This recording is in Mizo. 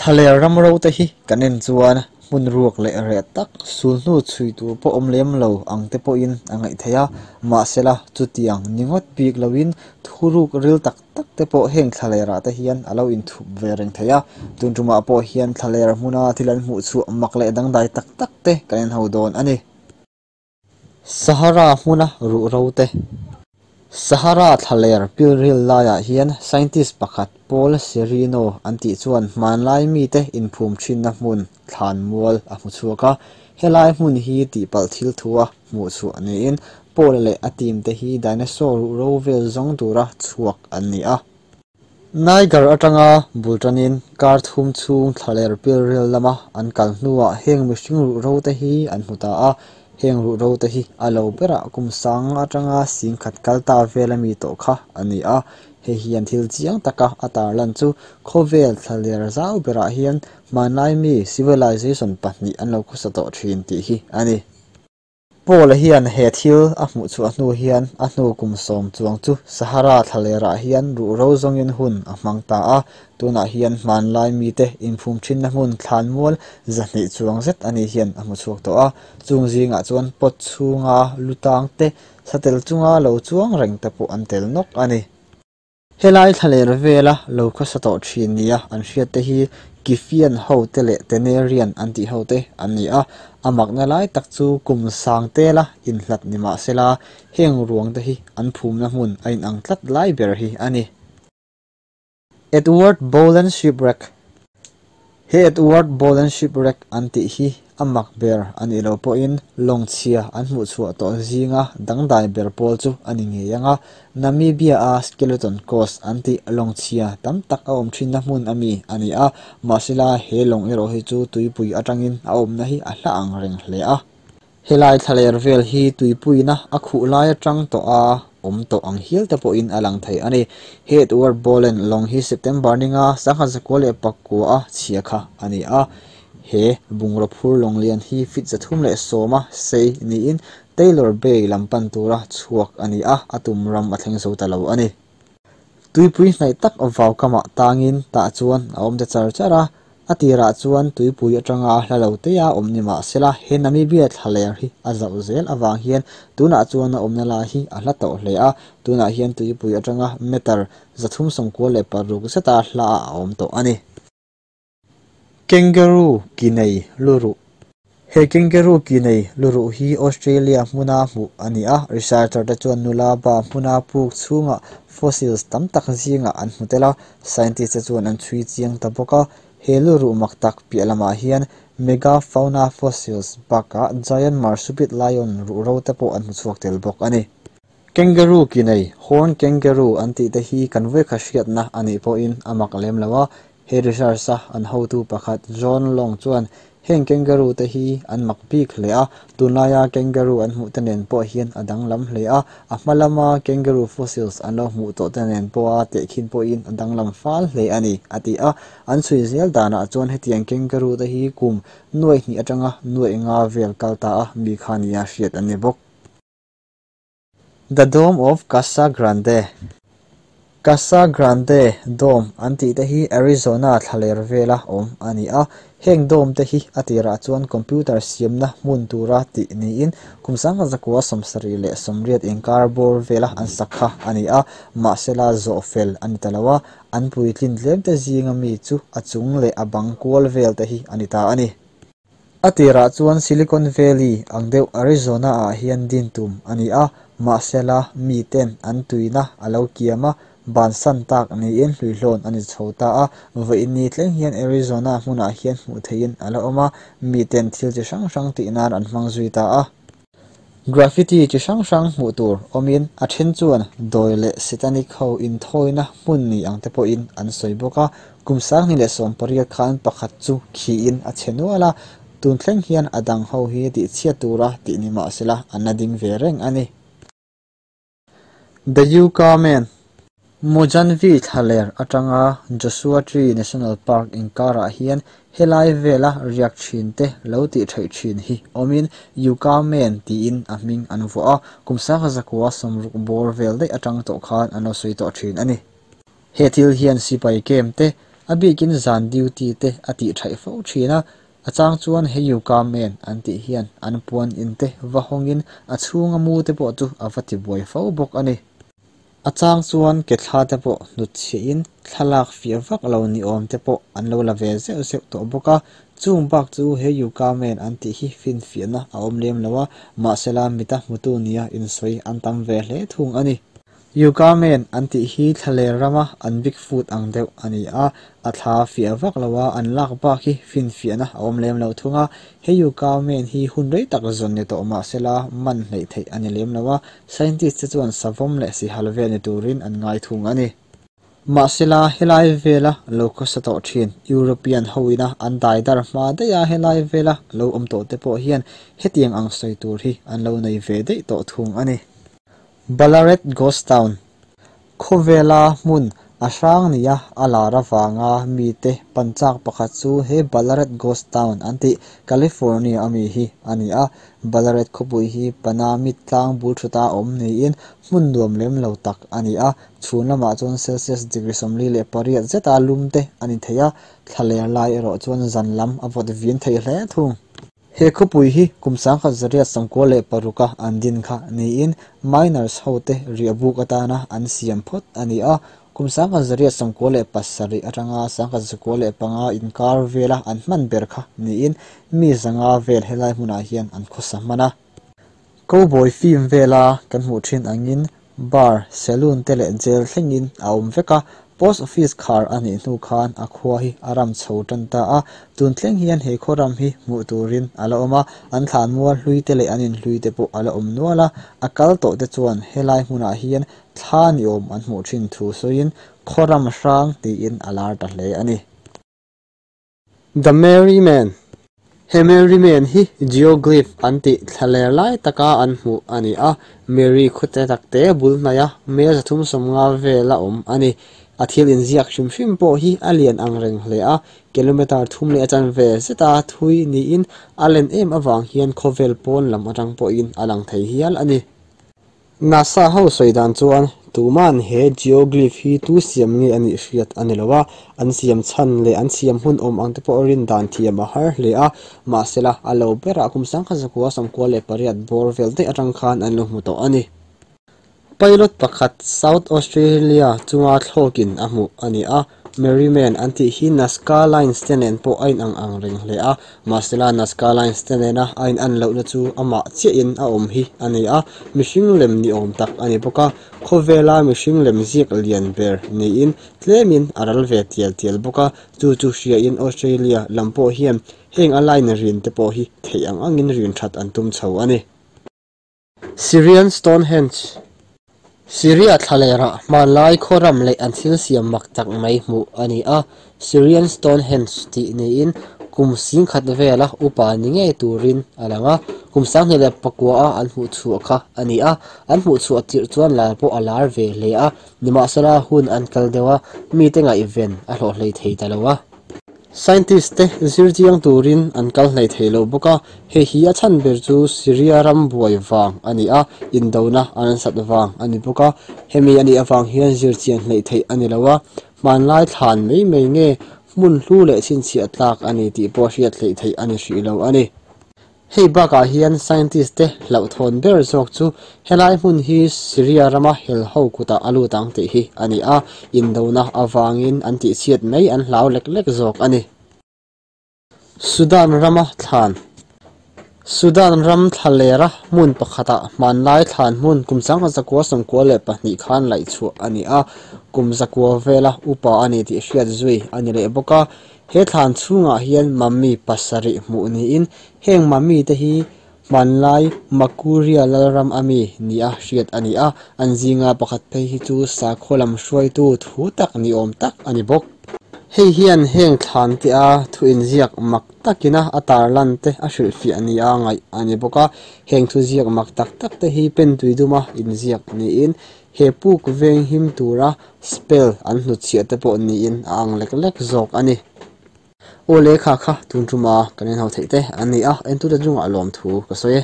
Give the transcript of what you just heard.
Thlaler ram ro te hi kan en chuan hmun ruak leh reh tak sulhnu chhui tur pawh awm lem lo ang te pawhin a ngaih theih a, mahsela chutiang ni ngawt bik loin thuruk ril tak tak te pawh heng thlaler ah te hian a lo inthup ve reng thei a, tun tumah pawh hian thlaler hmuna thil an hmuh chhuah mak leh dangdai tak tak te kan en ho dawn a ni. Sahara hmuna ruh ro te. Sahara thlaler pilril laiah hian scientist pakhat Paul Serino an tih chuan hmanlai mite inphum thinna hmun thlan mual a hmu chhuak a. Helai hmun hi tihpalh thil thua hmuh chhuah niin Paul leh a team te hi dinosaur ruh ro vel zawng tura chhuak an ni a. Niger atanga bul tanin kar thum chhung thlaler pilril lama an kal hnuah heng mihring ruh ro te hi an hmu ta a. Heng ruh ro te hi a lo berah kum sang atanga singkhat kal ta vel ami tawh kha a ni a. Hei hian thil chiang taka a tarlan chu khawvel thlaler zau berah hian hmanlai mi civilization pahnih an lo khawsa tawh thin tih hi a ni. Paul-a hian he thil a hmuh chhuah hnu hian a hnu kum sawm chuang chu Sahara thlalerah hian ruh ro zawngin hun a hmang ta a. Tunah hian hmanlai mite inphum thinna hmun thlanmual zahnih chuang zet ani hian a hmu chhuak tawh a. Chung zingah chuan pot chhunga lu tang te, satel chunga lo chuang reng te pawh an tel nawk a ni. Helai thlaler vela lo khawsa tawh thin nia an hriat te hi Kifian ho te leh Tenerian an tih ho te an ni a, a makna lai tak chu kum sang tela inhlat ni mah sela heng ruang te hi an phumna hmun a inang tlat lai ber hi a ni. Edward Boland Shipwreck He Edward Boland Shipwreck an tih hi a mak ber a nih loh pawhin lawng chhia an hmuh chhuah tawh zinga dangdai ber pawl chu a ni ngei ang a, Namibia-a Skeleton Coast an tih lawng chhia tam tak a awm thinna hmun a mi a ni a, mahsela he lawng erawh hi chu tuipui atangin a awmna hi a hla ang reng hle a. Helai thlaler vel hi tuipuina a khuh lai atang tawh a awm tawh ang hial te pawhin a lang thei a ni. He Edward Boland lawng hi September ninga sangha zakua leh pakua a chhia kha a ni a. He bungraw phur lawng lian hi feet 310 a sei niin Taylor Bay lam pan tura chhuak a ni a, a tum ram a thleng zo ta lo a ni. Tuipui hnaih tak vau kamah tangin tah chuan a awm ta char char a, a tirah chuan tuipui atanga hla lo te a awm ni mah sela he Namibia thlaler hi a zauh zel avang hian tunah chuan a awmna lai hi a hla tawh hle a, tunah hian tuipui atanga meter 396 zeta hla ah a awm tawh a ni. Kangaroo ki nei luruh He kangaroo ki nei luruh hi Australia hmuna hmuh a ni a, researcher te chuan nula ba hmuna puk chhungah fossils tam tak zingah an hmu tel a, scientist te chuan an chhui chiang ta bawk a. He luruh mak tak piah lamah hian megafauna fossils bakah giant marsupial lion ruh ro te pawh an hmu chhuak tel bawk a ni. Kangaroo ki nei, horn kangaroo an tih te hi kan vawikhat hriatna a nih pawhin a mak lem lo a, he research a an hotu pakhat John Long chuan heng kangaroo te hi an mak bik hle a, tunlaia kangaroo an hmuh te nen pawh hian a danglam hle a, a hma lama kangaroo fossils an lo hmuh tawh te nen pawha tehkhin pawhin a danglam fal hle a ni, a ti a. An chhui zel danah chuan hetiang kangaroo te hi kum nuaih hnih atanga nuaih nga vel kal ta a mi kha nia hriat an ni bawk. The Dome of Casa Grande Casa Grande Dome an tih te hi Arizona thlaler vela awm a ni a, heng dome te hi a tirah chuan computer siamna hmun tura tih niin kum sangha zakua sawmsarih leh sawmriat inkar bawr vela an sak kha a ni a, mahsela zawh fel a ni ta lo a, an puitlin tlem te zinga mi chu a chung leh a bang kual vel te hi a ni ta a ni. A tirah chuan Silicon Valley ang deuh Arizona ah hian din tum a ni a, mahsela miten an tuina a lo kiam a, bansan tak niin hluihlawn a ni chho ta a. Vawiin ni thleng hian Arizona hmunah hian hmuh theihin a la awm a, miten thil chi hrang hrang tih nan an hmang zui ta a. Graffiti chi hrang hrang hmuh tur awmin a then chuan dawi leh satanic ho inthawina hmun ni ang te pawhin an sawi bawk a, kum 2018 khan pakhat chu khiin a chhe nual a, tun thleng hian a dang ho hi tihchhiat tura tih ni mahsela an la ding ve reng a ni. The Yucca Man Mojave thlaler atanga Joshua Tree National Park inkarah hian helai vela riak thin te lo tih theih thin hi awmin Yucca Man tiin a hming an vuah a, kum 1960 bawr vel daih atang tawh khan an lo sawi tawh thin a ni. He thil hian sipai camp te A bikin zan duty te a tih thaih fo thin a, a chang chuan he Yucca Man an tih hian an puan in te va hawngin a chhunga mu te pawh chu a va tibuai fo bawk a ni. A chang chuan ke thla te pawh hnutchhiahin thlalak fiah vak lo ni awm te pawh an lo la ve zeuh zeuh tawh bawk a. Chung bak chu he Yucca Man an tih hi finfiahna a awm lem lo a, mahsela mita hmutu nia insawi an tam ve hle thung a ni. Yucca Man an tih hi thlaler rama an Bigfoot ang deuh a ni a, a thla fiah vak lo a, an lak bak hi finfiahna a awm lem lo thung a. He Yucca Man hi hun rei tak zawn ni tawh mahsela man hleih theih a ni lem lo a, Scientist te chuan savawm leh sihal vel ni turin an ngai thung a ni. Mahsela, helai vela lo khawsa tawh thin European hoina an dai dar hma daih a helai vela lo awm tawh te pawh hian hetiang ang sawi tur hi an lo nei ve daih tawh thung a ni. Ballarat Ghost Town Khawvela hmun a hrang nia a lar avanga mite pan chak pakhat chu he Ballarat Ghost Town an tih California ami hi a ni a. Ballarat khawpui hi Panamit tlang bul thuta awm niin hmun nuam lem lo tak a ni a. Chhun lamah chuan Celsius degree 48 zeta lum te a ni thei a, thlaler lai erawh chuan zan lam a vawt vin thei hle thung. He khawpui hi kum 1996 a an din kha niin miners ho te riahbuk atana an siam phawt a ni a. Kum 1997 atanga 1995 inkar vela an hman ber kha niin mi zanga vel helai hmunah hian an khawsa hman a. Cowboy film vela kan hmuh thin angin bar, saloon te leh jail thlengin a awm vek a. Post office khar a nih hnu khan a khua hi a ram chho tan ta a. Tun thleng hian he khaw ram hi hmuh turin a la awm a, an thlan mual hlui te leh an in hlui te pawh a la awm nual a. A kal tawh te chuan helai hmunah hian thla ni awm an hmuh thin thu sawiin khaw ram hrang tiin a lar ta hle a ni. The Merry Man He Merry Man hi geoglyph an tih thlaler lai taka an hmuh a ni a, Mary khawte takte bul hnaih a mel 350 vel a awm a ni. A thil inziak hrim hrim pawh hi a lian ang reng hle a, kilometer thum leh a chanve zeta thui niin a len em avang hian khawvel pawn lam atang pawhin a lang thei hial a ni. NASA ho sawi dan chuan tuman he geoglyph hi tu siam nge a nih hriat a ni lo a, an siam chhan leh an siam hun awm ang te pawh rin dan thiam a har hle a, mahsela a lo berah kum 1998 bawr vel daih atang khan an lo hmu tawh a ni. Pilot pakhat South Australia chunga thlawkin a hmuh a ni a, Merry Man an tih hi Nazca Lines te nen pawh a inang ang reng hle a, mahsela Nazca Lines te nena a inan lohna chu amah chiahin a awm hi a ni a, mihring lem ni awm tak a ni bawk a, khawvela mihring lem ziak lian ber niin tlemin a ral ve tial tial bawk a, chu chu hriain Australia lam pawh hian heng a line rin te pawh hi theih ang angin rin that an tum chho a ni. Syrian Stonehenge Syria thlalerah hmanlai khaw ram leh an thil siam mak tak mai hmuh a ni a, Syrian Stonehenge tih niin kum 10,000 vela upa ni ngei turin a lang a, kum 2009 a an hmuh chhuah kha a ni a, an hmuh chhuah tirh chuan lar pawh a lar ve hle a, nimahsela hun an kal deuh a, mite ngaihven a hlawh hlei thei ta lo a. Scientist te zirchiang turin an kal hlei thei lo bawk a, hei hi a chhan ber chu Syria ram buai vang a ni a, indona an sat vang a ni bawk a, hemi a nih avang hian zirchian hlei theih a ni lo a, hmanlai thlan mai mai nge hmun hlu leh chhinchhiah tlak a ni tih pawh hriat hlei theih a ni hrih lo a ni. Hei bakah hian scientist te hlauhthawn ber zawk chu helai hmun hi Syria rama hel ho kutah a lut ang tih hi a ni a, indona avangin an tihchhiat mai an hlau lek lek zawk a ni. Sudan rama thlan Sudan ram thlalera hmun pakhatah hmanlai thlan hmun kum 1992 khan laih chhuah a ni a, kum 900 vela upa a ni tih hriat zui a ni leh bawk a. He thlan chhungah hian mummy pasarih hmuh niin heng mummy te hi hmanlai Makuria lalram ami ni a hriat a ni a, an zinga pakhat phei hi chu sakhaw lam hruaitu thu tak ni awm tak a ni bawk. Hei hian heng thlan te a thu inziak mak takina a tarlan te a hrilhfiah ni a ngaih a ni bawk a, heng thu ziak mak tak tak te hi pen tui duma inziak niin he puk veng him tura spell an hnutchhiah te pawh niin a ang lek lek zawk a ni. Aw le kha kha tun tuma kan en ho theih te an ni a, entute chungah lawm thu ka sawi e.